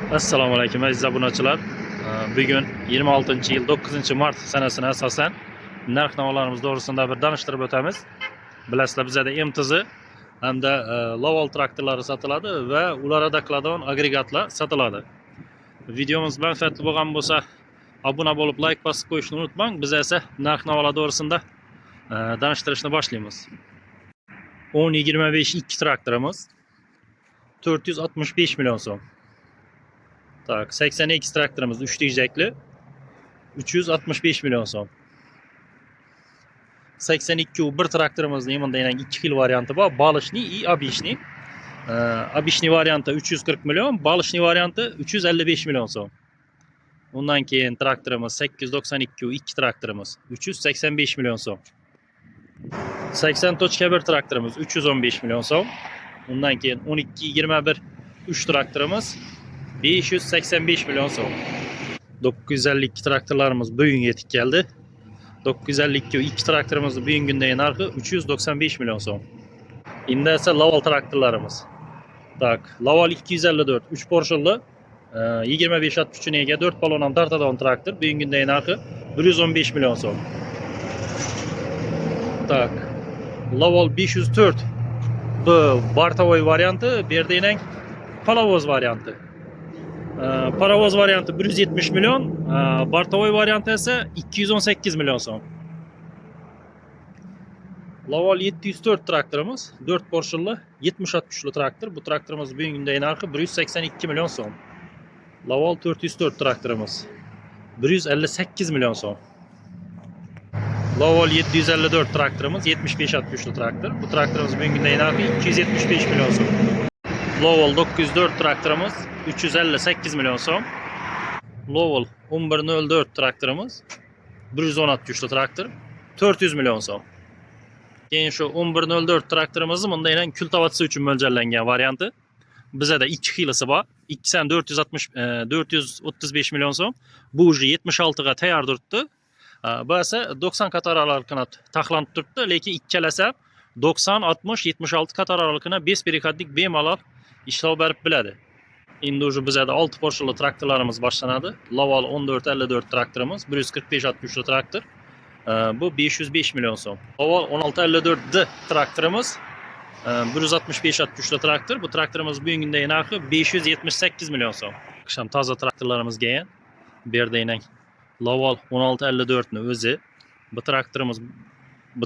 Assalomu alaykum, aziz obunachilar. Bugun 26 yil 9 mart sanasina asosan narx navolarimiz to'g'risida bir tanishtirib o'tamiz. Bilasizlar, bizada MTZ hamda Lovol traktorlari sotiladi va ularda qiladigan agregatlar sotiladi. Videomiz manfaatli bo'lgan bo'lsa, obuna bo'lib, layk bosib qo'yishni unutmang. Biz esa narx navolar to'g'risida tanishtirishni boshlaymiz. 10 25 2 traktorimiz 465 million so'm. Так, 80X traktorimiz 3 diyecekli 365 million so'm. 82 bir traktorimizni bunda yana ikki xil varianti bor. Балочный и обычный. Обычный varianti 340 million, балочный varianti 355 million so'm. Undan keyin traktorimiz 892 2 traktorimiz 385 million so'm. 80.1 traktorimiz 315 million so'm. Undan keyin 12 21 3 traktorimiz 585 million so'm. 952 traktorlarimiz bugun yetib keldi. 952 2 traktorimizni bugungi kundagi narxi 395 million so'm. Endi esa Lovol traktorlarimiz. Так, Lovol 254 3 поршень li, 25 at kuchini ega, 4 balon ham tortadigan traktor. Bugungi kundagi narxi 115 million so'm. Так, Lovol 504, bu бортовой varianti, bu yerda enang паровоз varianti. Паровоз varianti 170 million, бортовой varianti esa 218 million so'm. Lovol 704 traktorimiz 4 поршень li, 70 at kuchli traktor. Bu traktorimiz bugungi kundagi narxi 182 million so'm. Lovol 404 traktorimiz 158 million so'm. Lovol 754 traktorimiz 75 at kuchli traktor. Bu traktorimiz bugungi kundagi narxi 275 million so'm. Lovol 904 traktorimiz 358 million so'm. Lovol 1104 traktorimiz 110 at kuchli traktor, 400 million so'm. Keyin shu 1104 traktorimizni bunda yana kultivatsiya uchun mo'ljallangan varianti. Bizada ikki xilisi bor. Ikkisi ham 460, 435 million so'm. Bu уже 76 ga tayyor turibdi. Bu esa 90 qator oraliqini taxlanib turibdi, lekin ikkalasi ham 90, 60, 76 qator oraliqini без переходник bemalol ishlov berib biladi. Endi уже bizada 6 поршень li traktorlarimiz boshlanadi. Lovol 1454 traktorimiz 145 at kuchli traktor. Bu 505 million so'm. Lovol 1654D traktorimiz 165 at kuchli traktor. Bu traktorimiz bugungi kundagi narxi 578 million so'm. Qisham toza traktorlarimizga ham bu yerda enang Lovol 1654 ni o'zi, bu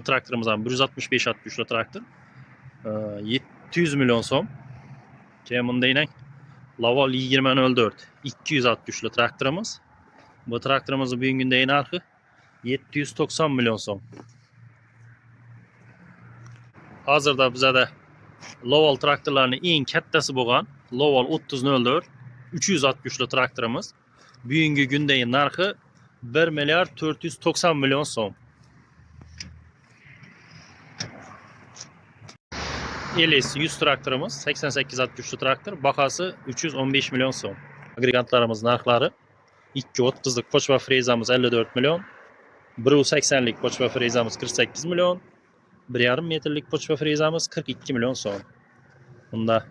traktorimiz ham 165 at kuchli traktor. 700 million so'm. Keyin bunda enang Lovol 2004 200 at kuchli traktorimiz. Bu traktorimizni bugungi kundagi narxi 790 million so'm. Hozirda bizada Lovol traktorlarining eng kattasi bo'lgan Lovol 3004 300 at kuchli traktorimiz. Bugungi kundagi narxi 1 milliard 490 million so'm. Elis 100 traktorimiz 88 at kuchli traktor, bahosi 315 million so'm. Agregatlarimiz narxlari: 2.30lik почва frezamiz 54 million, 1.80lik почва frezamiz 48 million, 1.5 metrlik почва frezamiz 42 million so'm. Bunda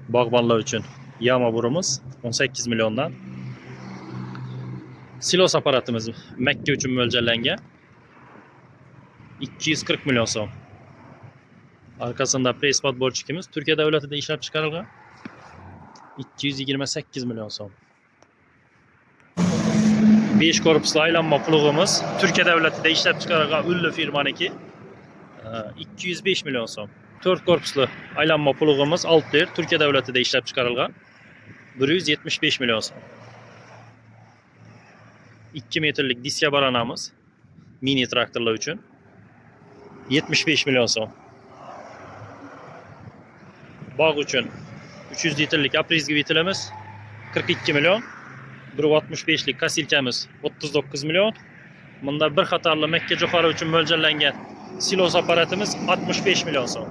bog'bonlar uchun яма бурimiz 18 milliondan. Silos apparatimiz makka uchun mo'ljallangan 240 million so'm. Arkasida пресс подборщик imiz Turkiya davlatida ishlab chiqarilgan 228 million so'm. 5 korpusli aylanma plugimiz Turkiya davlatida ishlab chiqarilgan, Ulli firmaniki, 205 million so'm. 4 korpusli aylanma plugimiz Altler Turkiya davlatida ishlab chiqarilgan 175 million so'm. 2 metrlik diska baranamiz mini traktorlar uchun 75 million so'm. Bog' uchun 300 litrlik опрыскиватель imiz 42 million. 1.65 lik косилка miz 39 million. Bunda bir qatorli makka jo'xori uchun mo'ljallangan silos apparatimiz 65 million so'm.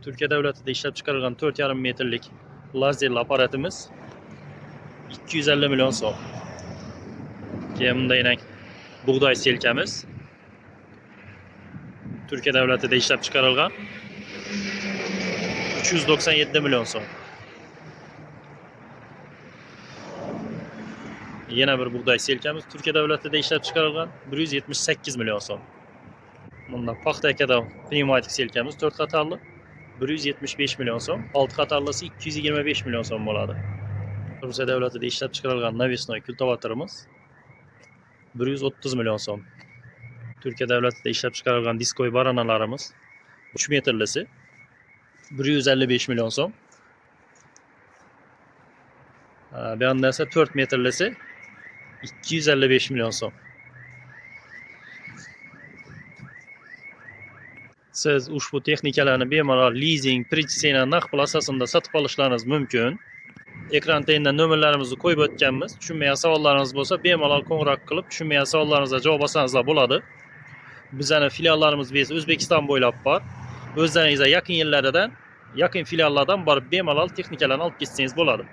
Turkiya davlatida ishlab chiqarilgan 4.5 metrlik lazerli apparatimiz 250 million so'm. Keyin bunda yana bug'doy сеялка miz Turkiya davlatida ishlab chiqarilgan 397 million so'm. Yana bir bug'doy selkamiz Turkiya davlatida ishlab chiqarilgan, 178 million so'm. Bunda paxta ekadigan pnevmatik selkamiz 4 qatorli, 175 million so'm, 6 qatorlisi 225 million so'm bo'ladi. Rusiya davlatida ishlab chiqarilgan навесной kultivatorimiz 130 million so'm. Turkiya davlatida ishlab chiqarilgan дисковый boronalarimiz 3 metrlisi 155 million so'm. Bu yoqda esa 4 metrlisi 255 million so'm. Siz ushbu texnikalarni bemalol lizing, pritsena, naqd pul asosida sotib olishlaringiz mumkin. Ekran tagida nomerlarimizni qo'yib o'tganmiz. Tushunmagan savollaringiz bo'lsa, bemalol qo'ng'iroq qilib, tushunmagan savollaringizga javob olsangizlar bo'ladi. Bizani filiallarimiz O'zbekiston bo'ylab bor. O'zlaringizga yaqin yerlaridan, yaqin filiallardan borib bemalol texnikalarni olib ketsangiz bo'ladi.